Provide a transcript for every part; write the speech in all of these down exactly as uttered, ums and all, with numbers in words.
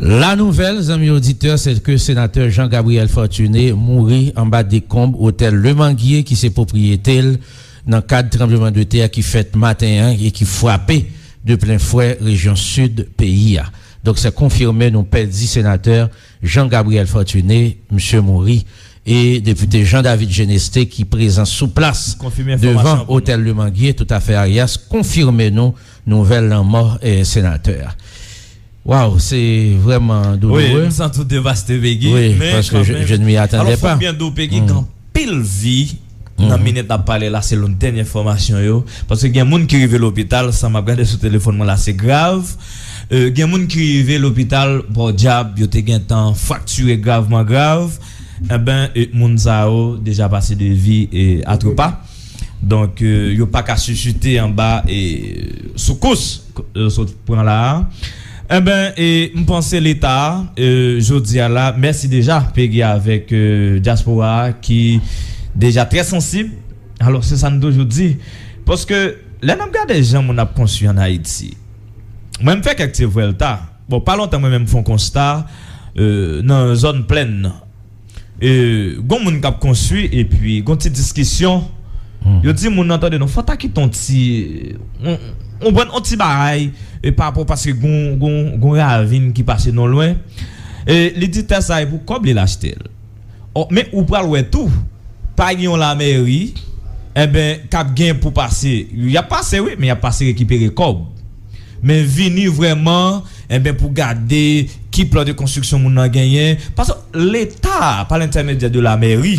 La nouvèl, zanmi oditè, se ke senatè Jean Gabriel Fortuné mouri anba dekonb otèl Le Manguier ki se pwopriyete l nan kad tranblemanntè ki fèt maten an e ki frape de plen fwè rejyon sid peyi a. Donk, se konfime nou pèdi senatè Jean Gabriel Fortuné, misye mouri. E depite Jean David Genesté ki prezan sou plas devan otèl Le Manguier, toutafè Arias, konfime nou nouvèl lanmò eh, senatè a. Waw, se vrèman douloure. Wi, m santi w devaste, Peggy. Wi, paske je, je ne m'y attendais pas. Alò, fò m byen di w, Peggy, gen anpil vi nan minit n ap pale la, selon dènye enfòmasyon yo. Paske gen moun ki rive lopital, sa m ap gade sou telefòn mwen la, se grav. Euh, gen moun ki rive lopital, podyab, yo te gentan fraktire gravman grav. Enben, e, moun sa yo deja pase de vi e, a tro pa. Donk, euh, yo pa ka sisite anba e, soukous yo sot pran la a. Enben, e, m panse Leta, euh, jodi a la, mèsi deja, Peggy avèk euh, dyaspora a ki deja trè sansib. Alò, se sa n toujou di. Paske, lè n ap gade jan moun ap konstwi ann Ayiti, mwen, m fè kèk ti vwèlta. Bon, pa lontan, mwen menm, m fè yon konsta euh, nan zòn plèn nan. E, gon moun k ap konstwi, epi gon ti diskisyon. Yo di moun nan, tande non, fò ta kite yon ti, yon, yon, yon ti bagay, e, pa rapò paske gon, gon, gon ravin ki pase non lwen. E, li di tè sa e pou kòb li l achte l. Ò, men ou pral wè tou, pa gen yon lamèri, enben, k ap gen pou pase. Y ap pase, wi, men y ap pase rekipere kòb. Men vini vrèman, enben, pou gade ki plan de konstriksyon moun nan genyen. Paske Leta, pa lentèmedyè de lamèri,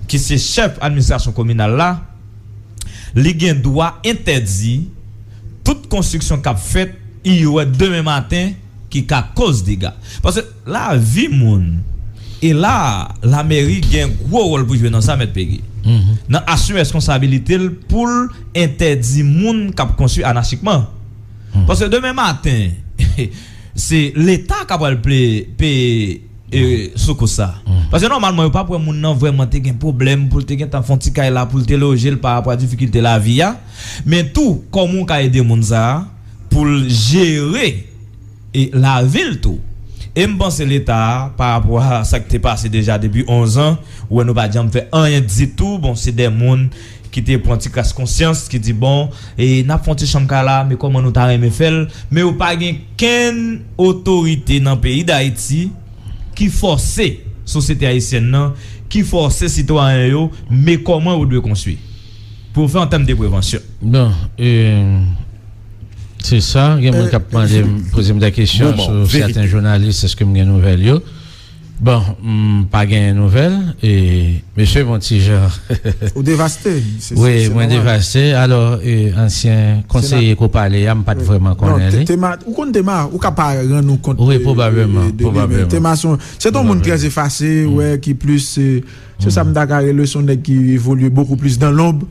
ki se chèf administrasyon kominal la, li gen dwa entèdi tout konstriksyon k ap fèt, i wè demen maten, ki ka koz dega. Paske lavi moun, e la, lamèri gen gwo wòl pou jwe nan sa, Mèt Peggy. Nan asime responsabilite l pou l entèdi moun k ap konstwi anachikman. Paske demen maten, se Leta k ap pral peye, peye e, soukous sa. Paske nòmalman, yo pa p wè moun nan vrèman te gen pwoblèm pou l te gentan fè yon ti kay la, pou l te loje l pa rapò a difikilte lavi a. Men tou, kòman w ka ede moun sa a pou l jere e, lavi l tou. E m panse Leta a, pa rapò a sa k te pase deja depi onz an, ou wè nou pa t janm fè anyen ditou. Bon, se de moun ki te pran ti kras konsyans, ki di, bon, e n ap fè yon ti chanm kay la, men kòman nou ta renmen fè l, men yo pa gen kenn otorite nan peyi Dayiti ki fòse sosyete ayisyèn nan, ki fòse sitwayen yo, men kòman yo dwe konstwi. Pou yo fè an tèm de prevansyon. Bon, e, se sa, gen moun k ap mande m, poze m de kesyon sou sèten jounalis, èske m gen nouvèl yo. Bon, m pa gen nouvèl, e, mesye, m on ti jan. Ou devaste. Wi, mwen devaste. Alò, e, ansyen konseye k ou pale a, m pa t vrèman konnen li. Tema, ou konn Tema, ou ka pa rann ou kont. Wi, pwobableman, pwobableman. Tema se yon, se yon moun trè efase, wè, ki plis, e, se sa m ta ka rele, se yon nèg ki evolye bokou plis dan lonb.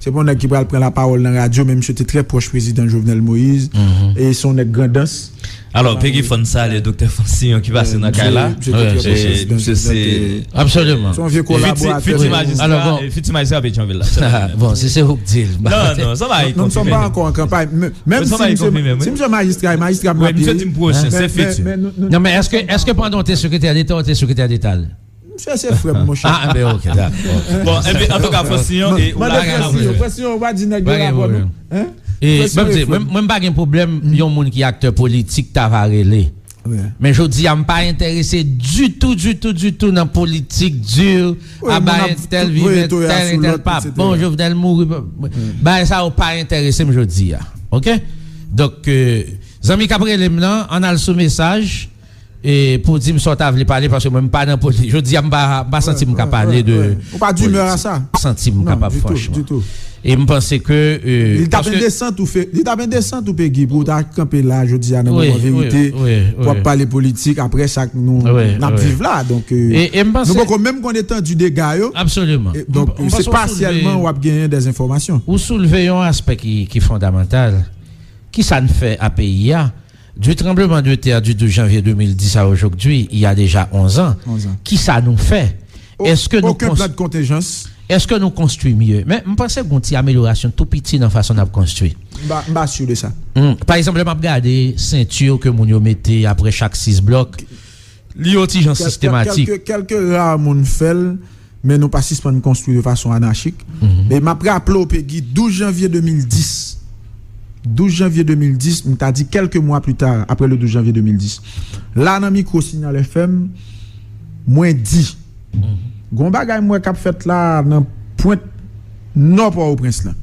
Se pa yon nèg ki pral pran lapawòl nan radyo, men misye te trè pwòch prezidan Jovenel Moïse. E se yon nèg Grandans. Alò, Peggy, fò n salye Doktè Francillon ki pase nan kay la. Misye te trè pwòch prezidan Jovenel. Absoliman. Se yon vye kolaboratè. Fiti majistra, fiti majistra Petyonvil la. Bon, si se ou k di l. Non, non, sa va. Non, nou pa ankò an kanpay. Menm si misye majistra, e majistra m ap ye. Misye di m pwochen, se fiti. Non, men èske, èske pandan w te sekretè deta, w te sekretè deta l? Misye se frè m, monchè. Ah, ben, ok, dakò. Bon, enben, antouka, Francillon, e ou la, Francillon, Francillon, ou pa di nèg yo rapò, non? Hein? E, Francillon, mwen, mwen, m pa gen pwoblèm, yon moun ki aktè politik ta va rele. Men jodi a, m pa enterese ditou, ditou, ditou nan politik di, aba entèl viv, entèl, entèl pa bon, Jovenel mouri. Bagay sa yo pa enterese m jodi a. Ok? Donk, euh, zanmi k ap rele m nan, ann al sou mesaj. E pou di m sa w ta vle pale, paske mwen m pa nan politik. Jodi a m pa, m pa santi m ka pale de politik. Ou pa d'humeur à ça? M pa santi m kapab, franchman. E m panse ke, euh, li t ap endesan tou, Peggy, pou w ta kanpe la jodi a nan moman verite, pou w ap pale politik apre sa k nou, n ap viv la. Donk, euh, nou poko menm konn etandi dega yo. Absoliman. Donk, se pasyèlman w ap genyen dèzenfòmasyon. Ou soulve yon aspè ki, ki fondamantal. Kisa n fè a peyi a? Du tremblement de terre du douze janvier deux mille dix à aujourd'hui, il y a déjà onze ans. Onze ans. Kisa nou fè? Èske nou... Okenn plan de kontenjans? Èske nou konstwi mye? Men m panse gen yon ti amelyorasyon tou piti nan fason n ap konstwi. M pa, m pa si de sa. Hmm. Pa egzanp, lè m ap gade senti ke moun yo mete apre chak sis blòk, li yon ti jan sistematik. Kèlke, kèlke ra moun fè l, men nou pa sispann konstwi de fason anachik. Mhm. E m ap raple w, Pegi, douz janvye de mil dis. Douz janvye de mil dis, m ta di kèlke mwa pli ta, apre le douz janvye de mil dis. La, nan mikwo Signal F M, mwen di, gon bagay m wè k ap fèt la nan pwent nò Pòtoprens lan.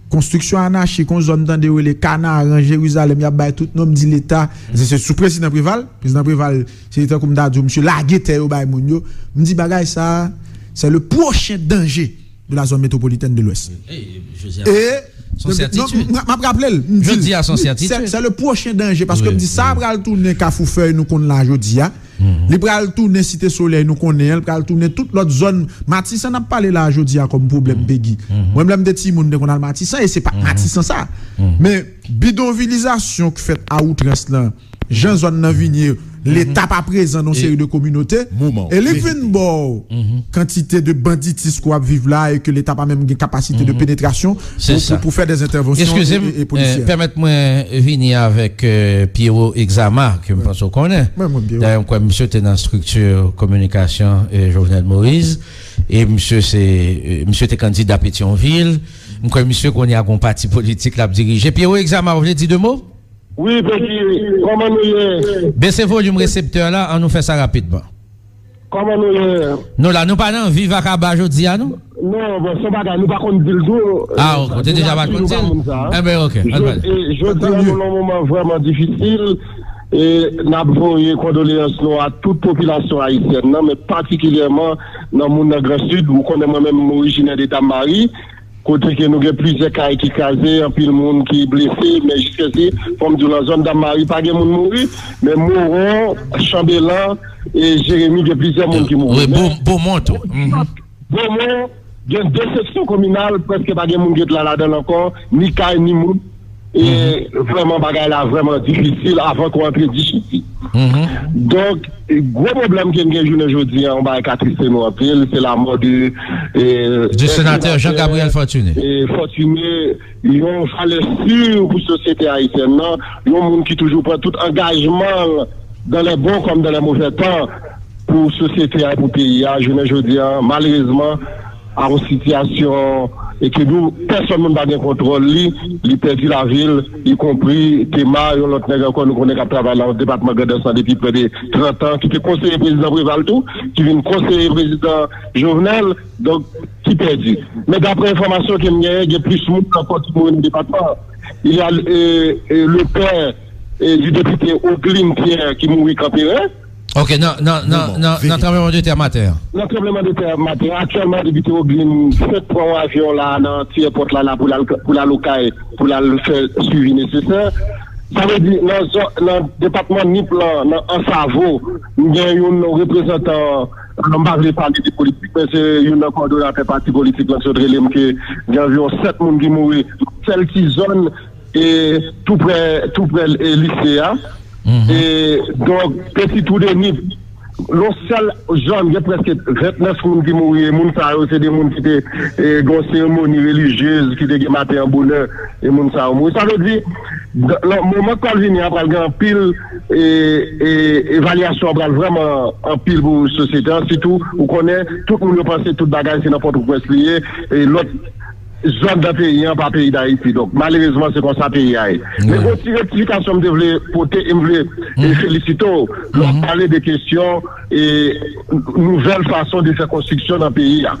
Konstriksyon anachik, yon zòn tande yo rele Kanaran, Jerizalèm, y ap bay tout non, m di Leta, se, se sou prezidan Preval, prezidan Preval, se tankou m ta di w, misye lage tè yo bay moun yo. M di bagay sa, c'est le prochain danger de la zone métropolitaine de l'Ouest. E, m ap raple l, m di l, se, se le prochen danje, paske m di sa pral tounen Kafou Fèy nou konn la jodi a. Li pral tounen Site Solèy nou konnen an, li pral tounen tout lòt zòn. Matisan n ap pale la jodi a kòm pwoblèm, Pegi. Mwen menm lè m te timoun, m te konn al Matisan, e se pa Matisan sa. Men bidonvilizasyon k fèt a outrans lan, jan zòn nan vin ye, Leta pa prezan nan yon seri de kominote, e li vin ba w kantite de banditis ke w ap viv la, e ke Leta pa menm gen kapasite de penetrasyon pou, pou, pou fè de entèvansyon e, e polisyè. Pèmèt mwen vini avèk, euh, Pierrot Exama, ke m panse w konnen. Dayè, m kwè misye te nan estrikti kominikasyon, euh, Jovenel Moïse, e misye se, euh, misye te kandida Petyonvil. M kwè misye kounye a gon pati politik l ap dirije. Pierrot Exama, w vle di de mo? Wi, Pegi, kòman nou ye? Bese volim reseptè la, an nou fè sa rapidman. Kòman nou ye? Nou la, nou pa nan viv ak aba jodi a, non? Non, bon, se yon bagay, nou pa konn di l tou. Ah, ok, ou te deja pa konn di l? Enben, ok, ann pale. Jodi a, nou nan yon moman vrèman difisil, e n ap voye kondoleyans nou a tout popilasyon ayisyèn nan, men patikilyèman nan moun nan Gran Sid. Ou konnen mwen menm, m orijinè de Dam Mari, kote ke nou gen plizyè kay ki kraze, anpil moun ki blese, men jiskèsi, fò m di w, nan zòn Dam Mari, pa gen moun mouri, men Moron, Chanbelan, e Jeremi, gen plizyè moun ki mouri. Wi, Bo-, Bomon tou. Bomon, gen de seksyon kominal, prèske pa gen moun ki ret la ladan l ankò, ni kay, ni moun. E vrèman, bagay la vrèman difisil avan ke w antre Dichiti. Donk, gwo pwoblèm ke n gen jounen jodi a, yon bagay k atriste nou anpil, se lanmò de, e, du sénateur Jean Gabriel Fortuné. E, Fortuné, yon valè si pou sosyete ayisyèn nan, yon moun ki toujou pran tout angajman l, dans les bons comme dans les mauvais temps, pou sosyete a, pou peyi a. Jounen jodi a, malerezman, a yon sitiyasyon e ke nou, pèsonn moun pa gen kontwòl li, li pèdi lavi l, ikonpri Tema, yon lòt nèg ankò nou konnen k ap travay nan depatman Grandans lan depi prè de trant an, ki te konseye prezidan Preval tou, ki vin konseye prezidan Jovenel, donk, ki pèdi. Men daprè enfòmasyon ke m genyen, gen plis moun ankò ki mouri nan depatman an. Il y a, euh, euh, le père, euh, du député Ogline Pierre ki mouri Kanperen. Ok, nan, nan, nan, nan, nan tranblemanntè maten an. Nan tranblemanntè maten an, aktyèlman, depite Ogline fèk pran yon avyon la, nan ti èpòt la, la pou l al, pou l al Okay, pou l al fè swivi nesesè. Sa vle di, nan zòn, nan depatman Nip lan, nan Ansavo, m gen yon reprezantan, m pa vle pale de politik, men se youn nan kowòdonatè pati politik lan ki sot rele m ke gen anviwon sèt moun ki mouri. Sèl ti zòn e tou prè, tou prè, e, lise a. E, donk, Peti Twou de Nip, yon sèl zòn, gen prèske vennèf moun ki mouri. E moun sa yo, se de moun ki te, e, gen yon seremoni relijyez ki te gen maten an bonè, e moun sa yo mouri. Sa vle di, nan moman k pral vini an, pral gen anpil, e, e, evalyasyon an pral vrèman anpil pou sosyete an. Sitou, ou konnen, tout moun yo panse tout bagay se nan Pòtoprens li ye, e lòt zòn nan peyi an pa peyi Dayiti. Donk, malerezman, se konsa peyi a ye. Men gon ti rektifikasyon m te vle pote, e m vle, e, felisite w. Lè w ap pale de kesyon, e, nouvèl fason de fè konstriksyon nan peyi a.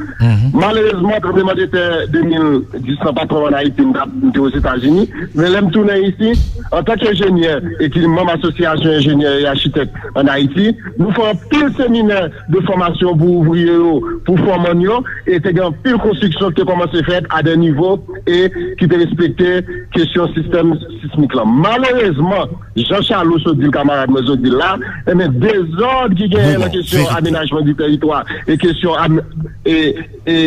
Malerezman, tranblemanntè de mil dis lan pa t twò an Ayiti, m t ap, m te Ozetazini. Men lè m tounen isi, antanke enjenyè, e ki manm Asosyasyon Enjenyè e Achitèk ann Ayiti, nou fè anpil seminè de fòmasyon pou ouvriye yo, pou fòmann yo, e te gen anpil konstriksyon ki te kòmanse fèt a de nivo e ki te respekte kesyon sistèm sismik lan. Malerezman, jan Chalo sot di l, kamarad mwen sot di l la, enben, dezòd ki genyen nan kesyon amenajman di tèritwa e kesyon am-, e, e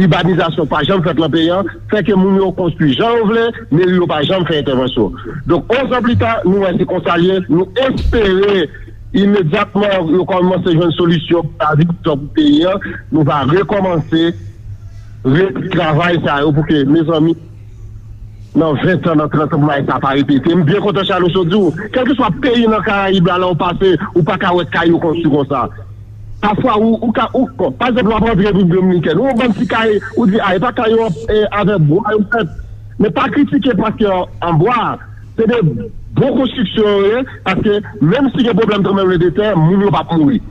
ibanizasyon pa janm fèt lan peyi an, fè ke moun yo konstwi jan yo vle, meri yo pa janm fè entèvansyon. Donk, onz an pli ta, nou wè se konsa l ye, nou espere Imedyatman yo kòmanse jwenn solisyon pou lavi, pou peyi a, nou va rekòmanse retravay sa yo pou ke, mezanmi, nan ven tan, nan trant tan, pou bagay sa pa repete. M byen kontan Charles Sodir, kèlkeswa peyi nan Karayib la, lè w pase, ou pa ka wè kay yo konstwi konsa. Pafwa, ou, ou ka, ou, bon, pa egzanp, w ap rantre Repiblik Dominikèn, ou wè yon bann ti kay, ou di, a, e pa kay yo, e, avèk bwa yo fèt. Men pa kritike paske an, an bwa, se de bon konstriksyon yo ye, paske menm si gen pwoblèm tranblemanntè, moun yo p ap mouri.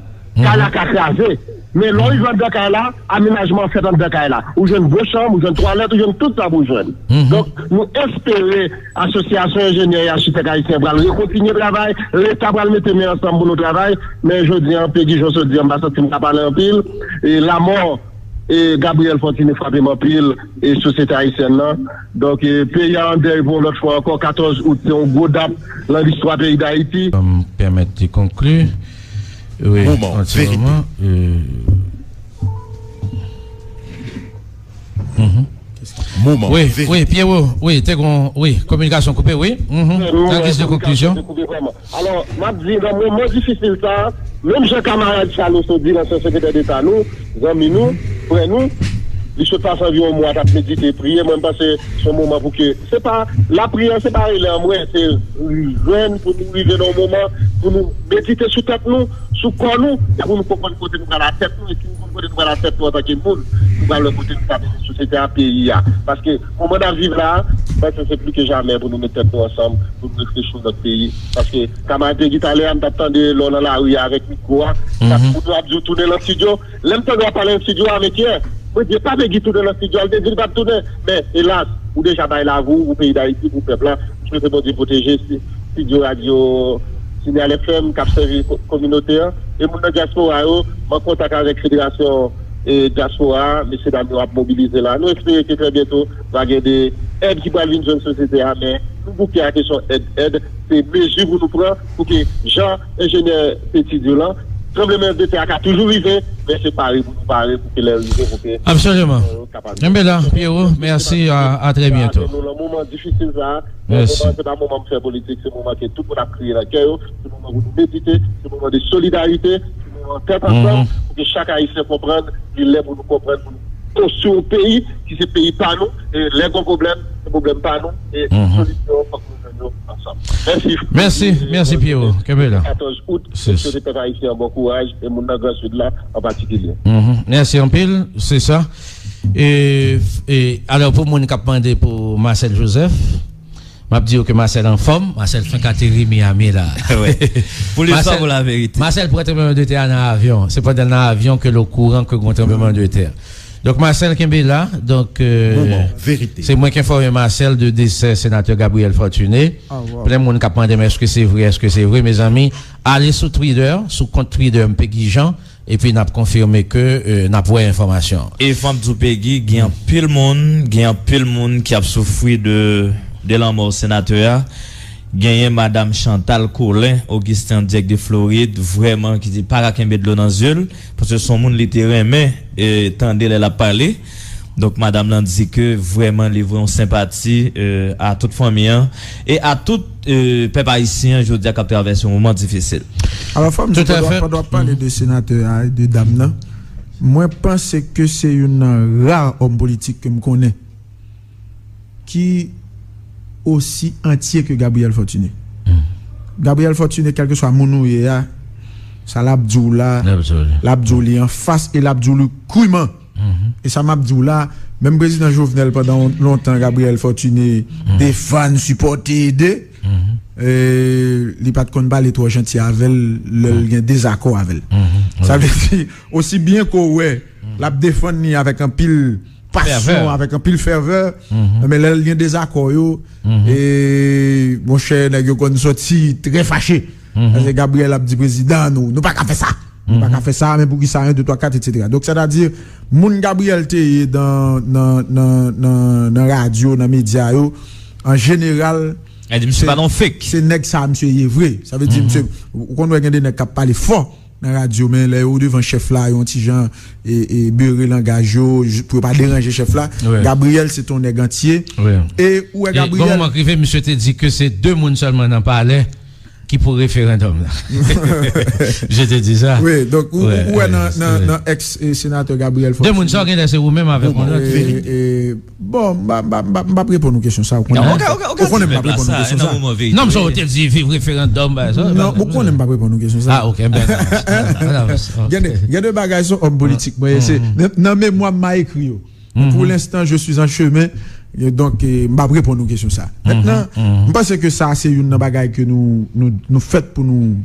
Kay la ka kraze. Men lè w rive anndan kay la, amenajman an fèt anndan kay la. Ou jwenn bon chanm, ou jwenn twalèt, ou jwenn tout sa pou w jwenn. Donk, nou espere Asosyasyon Enjenyè e Achitèk Ayisyen pral rekontinye travay, Leta pral mete men ansanm pou nou travay, men jodi a, Pegi Jean Sodian, m pa santi m ka pale anpil, e lanmò e Gabriel Fortuné frape m anpil e sosyete ayisyèn nan. Donk, e, peyi a an dèy pou yon lòt fwa ankò. Katòz out se yon gwo dat nan listwa peyi Dayiti. Sa m pèmèt li konkli. Wi, moman, an ti verite. Moman, e, mhm. Moman, wi, verite. Wi, Pierrot, wi, te gon, wi, kominikasyon koupe, wi. Mhm. Nan kriz de konklisyon. Alò, m ap di, nan moman difisil sa a, menm jan kamarad Charles Sodir, ansyen sekretè deta nou, zanmi nou, frè nou, li sot pase anviwon yon mwa t ap medite, priye, mwen m panse se yon moman pou ke, se pa, lapriyè, se pa rele anmwe, se jwenn pou nou rive nan yon moman pou nou medite sou tèt nou, sou kò nou, e pou nou konprann kote nou pral a tèt nou, e si nou konn kote nou pral a tèt nou antanke moun, nou pral wè kote nou pral mennen sosyete a, peyi a. Paske moman n ap viv la a, mwen panse se pli ke jamè pou nou met tèt nou ansanm, pou nou reflechi pou nòt peyi. Paske kamarad Pegi, talè a, m t ap tande lè w nan lari a avèk mikwo a, sa moun yo ap di w tounen nan estidyo. Lè m tande w ap pale nan estidyo a avèk yè, mwen di, e pa Pegi tounen nan estidyo a, l te di l p ap tounen. Men, elas, ou deja bay lavi w pou peyi Dayiti, pou pèp la. M swete Bondye pwoteje si, estidyo radyo Signal F M k ap sèvi ko-, kominote a. E moun nan dyaspora yo, m an kontak avèk federasyon e dyaspora a, mesye dam yo ap mobilize la. Nou espere ke trè byento, va gen de èd ki pral vin jwenn sosyete a, men nou bouke a kesyon èd, èd, se mezi pou nou pran pou ke jan enjenyè te di yo lan, tranblemanntè a ka toujou rive, men se pare pou nou pare pou ke lè l rive, pou ke Absoliman. Kenbe la, Pierrot, mèsi, a, a trè byento. Nou lan moman difisil sa a, men moman, se pa moman pou fè politik, se moman ke tout moun ap kriye nan kè yo, se moman pou nou medite, se moman de solidarite, se moman tèt ansanm, pou ke chak Ayisyen konprann, li lè pou nou konprann, pou nou konstwi yon peyi ki se peyi pa nou, e lè gon pwoblèm, se pwoblèm pa nou, e solisyon fòk nou jwenn yo ansanm. Mèsi. Mèsi, mèsi, Pierrot. Kenbe la. Katòz out, se, se te pèp ayisyen an bon kouraj, e moun nan Gran Sid la an patikilye. Mhm. Mèsi anpil, se sa. E, e, alò, pou moun k ap mande pou Marcel Joseph, m ap di yo ke Marcel anfòm, Marcel fenk ateri Miami la. Wi. Pou listwa, pou laverite. Marcel pran tranblemanntè a nan avyon. Se pandan l nan avyon ke l okouran ke gon tranblemanntè. Donk, Marcel kenbe la. Donk, euh, moman verite. Se mwen ki enfòme Marcel de desè senatè Gabriel Fortuné. Ah, wow. Plen moun k ap mande m èske se vre, èske se vre, mezanmi, ale sou Twitter, sou kont Twitter M P Guijan, epi n ap konfime ke, euh, n ap wè enfòmasyon. E fò m di w, Pegi, gen anpil moun, gen anpil moun ki ap soufri de, de lanmò senatè a. Genyen Madam Chantal Colin Augustin, dirèk de Florid, vrèman ki di pa ka kenbe dlo nan zye l, paske se yon moun li te renmen, e, tande lè l ap pale. Donk, madanm lan di ke vrèman li voye yon senpati, e, a tout fanmi an e a tout, e, pèp ayisyen an jodi a k ap travèse yon moman difisil. Alò, fò m di, pandan, pandan w ap pale de senatè a, de dam nan, mwen panse ke se youn nan ra òm politik ke m konnen ki osi antye ke Gabriel Fortuné. Gabriel Fortuné, kèlkeswa moun ou ye a, sa l ap di w la, l ap di w li anfas e l ap di w li kriman. E sa m ap di w la, menm prezidan Jovenel pandan yon, lontan, Gabriel Fortuné defann, sipòte, ede, e, li pa t konn pale twò janti avè l lè l gen dezakò avè l. Sa vle di, osi byen ke w wè l ap defann li avèk anpil pasyon, avèk anpil fèvè, men lè l gen dezakò yo, e, monchè, nèg yo konn sòti trè fache. Paske Gabriel ap di prezidan, nou, nou pa ka fè sa. Nou pa ka fè sa, men poukisa, en, de, twa, kat, etsetera. Donk, sètadi, moun Gabriel te ye nan, nan, nan, nan, nan radyo, nan medya yo, an jeneral, se nèg sa misye ye vre. Sa vle di, misye, ou konn wè gen de nèg k ap pale fò nan radyo, men lè yo devan chèf la, yo yon ti jan, e, e, bere langaj yo, pou yo pa deranje chèf la. Gabriel, se te yon nèg antye. E ou wè Gabriel. Gon moman k rive, misye te di ke se de moun sèlman nan palè ki pou referandòm nan. Je te di sa. Wi, donk ou, ou, ou wè nan, nan, nan ex, eh, senatè Gabriel Fortuné. De moun sa w genlè se ou menm avèk yon lòt. Eh, eh, bon, m pa, m pa, m pa, m pa reponn ou kesyon sa, ou konnen. Non, ok, ok, ok, ou konnen m pa reponn ou kesyon sa. Non, m sa w te di viv referandòm, bagay sa. Non, ou konnen m pa reponn ou kesyon sa. Ah, ok, ben, gen de, gen de bagay se yon òm politik, mwen, se nan, nan memwa m, m a ekri yo. Pou lenstan, je suis en chemin. E donk, eh, m p ap reponn ou kesyon sa. Mentnan, m panse ke sa se youn nan bagay ke nou, nou, nou fèt pou nou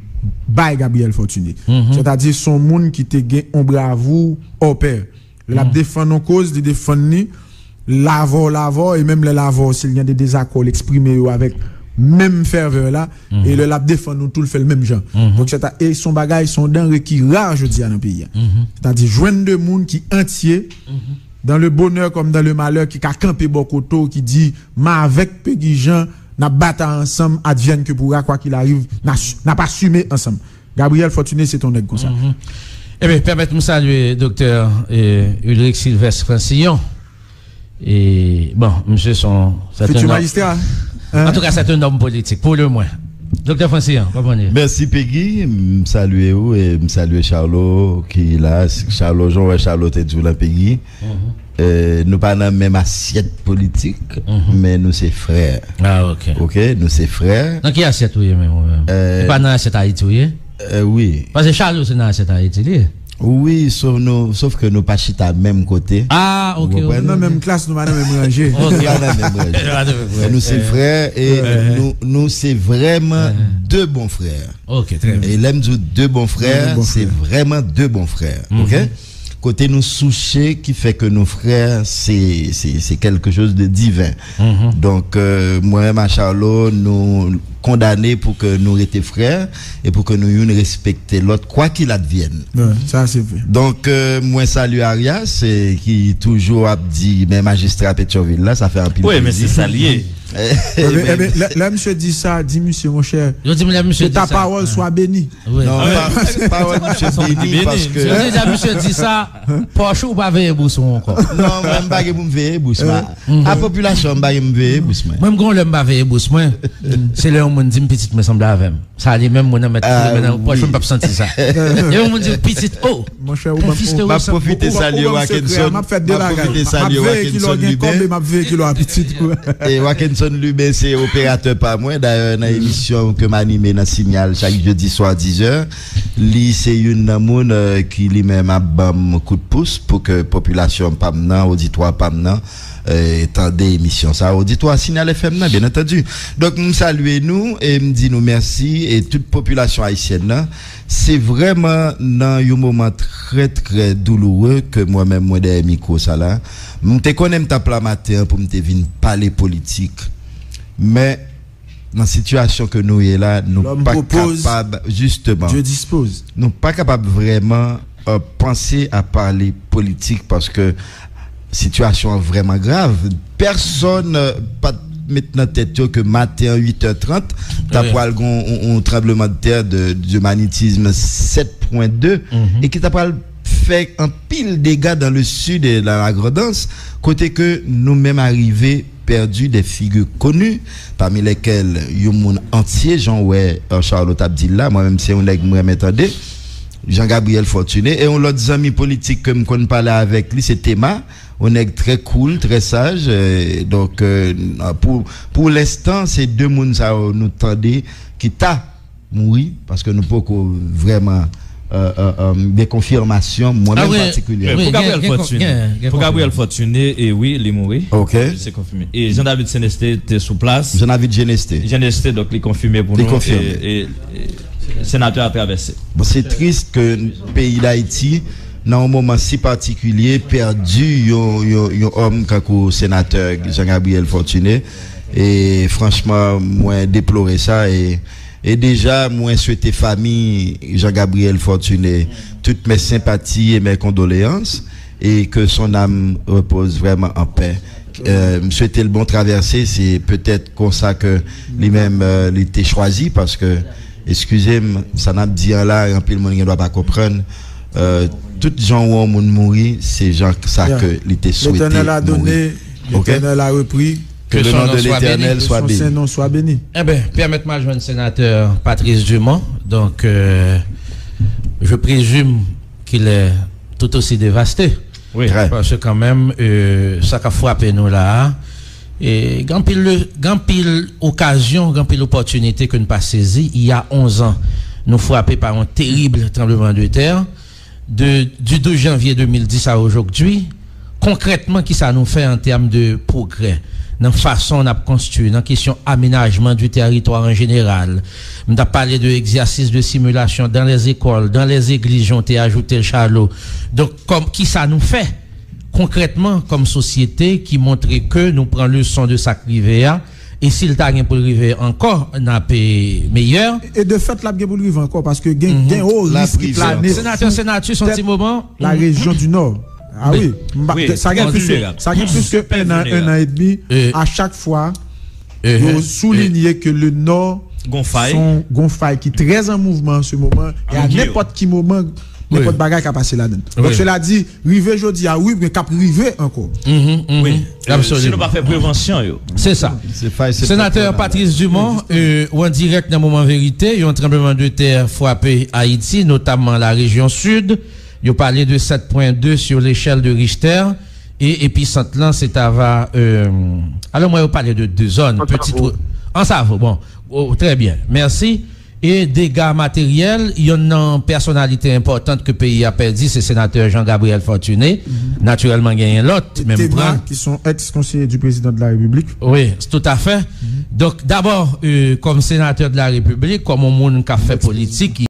bay Gabriel Fortuné. Sètadi, se yon moun ki te gen yon bravou hors pair. Lè l ap defann yon koz, li defann li, l avè w, l avè w, e menm lè l avè w, si l gen de dezakò, l eksprime yo avèk menm fèvè la, e lè l ap defann nou tou, l fè l menm jan. Donk, sèta-, e se yon bagay, se yon danre ki ra jodi a nan peyi a. Sètadi, jwenn de moun ki antye, dans le bonheur comme dans le malheur, ki ka kanpe bò kote w, ki di, "M avèk Pegi Jean, n ap batay ansanm, advienne que pourra, quoi qu'il arrive, n a-, n ap asime ansanm." Gabriel Fortuné, se t on nèg konsa. Ebyen, pèmèt m salye Doktè, eh, Ulric Sylvestre Francillon. E, bon, misye se yon, se yon... Futur magistrat, hein? Antouka, se yon nonm politik, pou le mwen. Doktè Francillon, kòman w ye? Mèsi, Pegi. M salye ou e m salye Charlot ki la. Charlot, jan w wè Charlot te di w la, Pegi. Eh, nou pa nan menm asyèt politik, men nou se frè. Ah, ok. Ok, nou se frè. Nan ki asyèt ou ye menm, ou menm? Eh, e pa nan asyèt Ayiti ou ye? Eh, wi. Paske Charlot se nan asyèt Ayiti li ye. Wi, sof nou, sof ke nou pa chita menm kote. Ah, ok, ok. Ou konprann? Nan menm klas, nou pa nan menm ranje. Ok. Nou pa nan menm ranje. Nou pa nan menm ranje. Men nou se frè e nou, nou se vrèman de bon frè. Ok, trè byen. E lè m di w de bon frè, se vrèman de bon frè. Ok? Kote nou souche ki fè ke nou frè, se, se, se quelque chose de divin. Donk, euh, mwen menm a Charlot, nou kondane pou ke nou rete frè e pou ke nou youn respekte lòt, quoi qu'il advienne. Wi, sa se vre. Donk, euh, mwen salye Arias, eh, ki toujou ap di, men majistra Petyonvil la, sa fè anpil plezi. Wi, men se sa l ye. Ebyen, ebyen, lè, lè misye di sa, di misye, monchè, que ta parole soit bénie. Wi. Non, pa, pawòl misye beni paske... Yo deja misye di sa, pòch ou pa veye bous ou ankò. Non, mwen m pa gen pou m veye bous mwen. A popilasyon, m pa gen pou m veye bous mwen. Mwen, m gon lè m pa veye bous mwen. Se lè yon moun di m pitit mwen sanble avè m. Sa li menm, mwen nan mèt fouye men nan pòch mwen, m p ap santi sa. Lè yon moun di m pitit, oh, monchè, ou ban m, ou ban m sekrè a, m ap fè de bagay. M ap veye kilò gen kòb e m ap veye kilò a pitit. E Wakenson Lubin se operatè pa mwen. Dayè, nan emisyon ke m anime nan Sinyal chak jedi swa dizè, li se youn nan moun, euh, ki li menm ap ban m kout pous pou ke popilasyon pa m nan, oditwa pa m nan, eh, tande emisyon sa. Oditwa Sinyal F M nan, byen antandi. Donk, m salye nou e m di nou mèsi e tout popilasyon ayisyèn nan. Se vrèman nan yon moman trè, trè douloure ke mwen menm, mwen dèyè mikwo sa la. M te konnen m t ap la maten an pou m te vin pale politik. Men, nan sitiyasyon ke nou ye la, nou pa kapab, jisteman, nou pa kapab vrèman, euh, panse a pale politik paske sitiyasyon an vrèman grav. Pèsonn, euh, pa t met nan tèt yo ke maten an uit è trant, ta pral gon yon, yon tranblemanntè de, de magnetisme sèt pwen de e ki ta pral fè anpil dega dans le sud et dans la Grand'Anse, kote ke nou menm arive pèdi de figi koni, pami lèkèl yon moun antye, jan w wè, euh, Charlot ap di l la, mwen menm se yon nèg m renmen tande, Jean Gabriel Fortuné, e yon lòt zanmi politik ke m konn pale avèk li, se Tema, yon nèg trè cool, trè saj, euh, donk, euh, pou, pou lenstan, se de moun sa yo nou tande ki ta mouri, paske nou poko vrèman, euh, euh, euh, gen konfimasyon, mwen menm patikilyèman. Pou Gabriel Fortuné, e wi, li mouri. Ok. Se konfime. E Jean David Seneste te sou plas. Jean David Jeneste. Jeneste, donk li konfime pou nou. Li konfime. E, e, e senatè a travèse. Bon, se tris ke peyi Dayiti, nan yon moman si patikilye, pèdi yon, yon, yon òm kankou senatè Jean Gabriel Fortuné. E franchman, mwen deplore sa e E deja, mwen swete fanmi Jean Gabriel Fortuné toutes mes sympathies et mes condoléances, et que son âme repose vraiment en paix. Euh, m swete l bon travèse, se petèt konsa ke li menm, euh, li te chwazi, paske, eskize m, sa n ap di an la, anpil moun gen dwa pa konprann, euh, tout jan yon moun mouri, se jan sa ke li te swete mouri. L'Éternel a donné, l'Éternel a repris. Que le nom de l'Éternel soit béni. Son Saint nom soit béni. Eh ben, permettez-moi de joindre sénateur Patrice Dumont. Donc, euh, je présume qu'il est tout aussi dévasté. Oui. Très. Paske kanmenm, euh, sa k ap frape nou la a, e gen anpil, gen anpil okazyon, gen anpil opòtinite ke nou pa sezi. Il y a onze ans, nou frape pa yon terib tranbleman de tè. De, du douz janvye de mil dis a ojodwi, konkrètman, kisa nou fè an tèm de pwogrè nan fason n ap konstwi, nan kesyon amenajman du tèritwa an jeneral? M t ap pale de egzèsis de similasyon dans les écoles, dans les églises, jan w te ajoute l, Charlot. Donk, kòm, kisa nou fè konkrètman kòm sosyete ki montre ke nou pran leson de sa k rive a, e si l ta gen pou l rive ankò, n ap, e, meyè. E de fèt, l ap gen pou l rive ankò, paske gen, gen yon risk ki plane sou tèt larejyon di Nò. Ah wi, sa gen plis ke, sa gen plis ke en an, en an edmi, a chak fwa, yo soulinye ke le Nò se yon, gon fay ki trè an mouvman an se moman, e a nenpòt ki moman, nenpòt bagay ka pase ladan. Donk, sela di, rive jodi a, wi, men k ap rive ankò. Wi, euh, si nou pa fè prevansyon yo. Se sa. Senatè Patrice Dumont, euh, ou an dirèk nan Moman Verite, yon tranbleman de tè frape Ayiti, notamman la rejyon sid. Yo pale de sèt pwen de sur l'échelle de Richter. E episant lan, se t ava, euh, alò, mwen, yo pale de de zòn, Ansavo. Bon. Oh, trè byen. Mèsi. E dega materyèl, yonn nan pèsonalite enpòtan ke peyi a pèdi, se senatè Jean Gabriel Fortuné. Natirèlman, genyen lòt, men m pran ki se yon ex konseye du président de la République. Wi, toutafè. Donk, dabò, euh, kòm senatè de la République, kòm yon moun k ap fè politik,